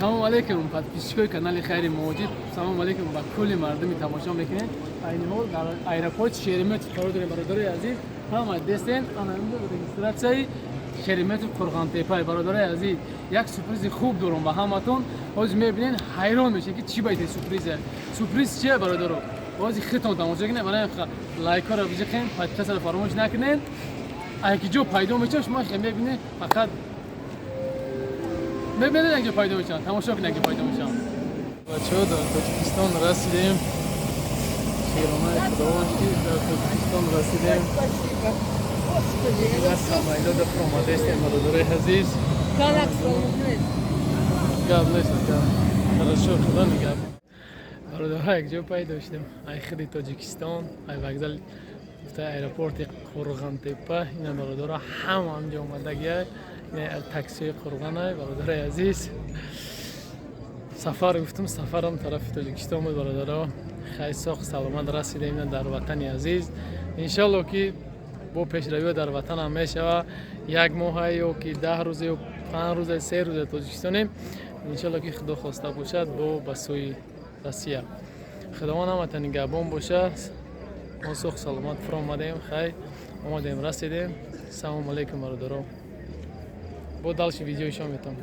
Салому алейкум, подписчикои канали Хайри Муҳоҷир. Салому алейкум ба кулли мардуми тамошо мекунед. Айни ҳол дар аэропорт Шереметьев қарор дорем, бародарои азиз. Ҳама дестен, ана регистрацияи Шереметьев Қурғонтеппай. Бародарои азиз, як сюрпризи хуб дорам ба ҳаматон. Ҳозир мебинен, ҳайрон мешед, ки чӣ байте сюрпризе. Сюрприз чие, бародаро? Ҳозир худтон тамошо кунед. Барои лайкҳоро биҷиқен, подписаться ро фаромӯш накунед. Ки ҷо пайдо мешавад, шумо хе мебинед, фақат мебинед, як ҷо пайдо мешаванд. Тамошо кунед, як ҷо пайдо мешаванд. Бачаҳо, дар Тоҷикистон расидем. Шукронаи Худованд, ки дар Тоҷикистон расидем. Самолёта фуромадестем, бародарои азиз. Гап нест, гап хорошо, Худо нигоҳ. Бародарҳо, якҷо пайдо шудем, ай худи Тоҷикистон, ай вокзал гуфта, аэропорти Қурғонтеппа. Ина, бародаро, ҳама ҳамҷо омадагиай. Таксиҳои Қурғонай. Бародарои азиз, сафар гуфтум, сафарам тарафи Тоҷикистон буд, бародаро. Хай, соқ саломат расидем дар ватани азиз. Иншалло, ки бо пешравиҳо дар ватанам мешава. Як моҳа ё ки 10 рӯза ё 5 рӯза, 3 рӯза Тоҷикистонем. Иншалло, ки Худо хоста бошад, бо ба сӯи Россия. Худованд ҳамата нигаҳбон бошад. Мо соқ саломат фуромадем. Хай, омадем, расидем. Салому алейкум, бародаро. Бо дальше видео ишон метавонем.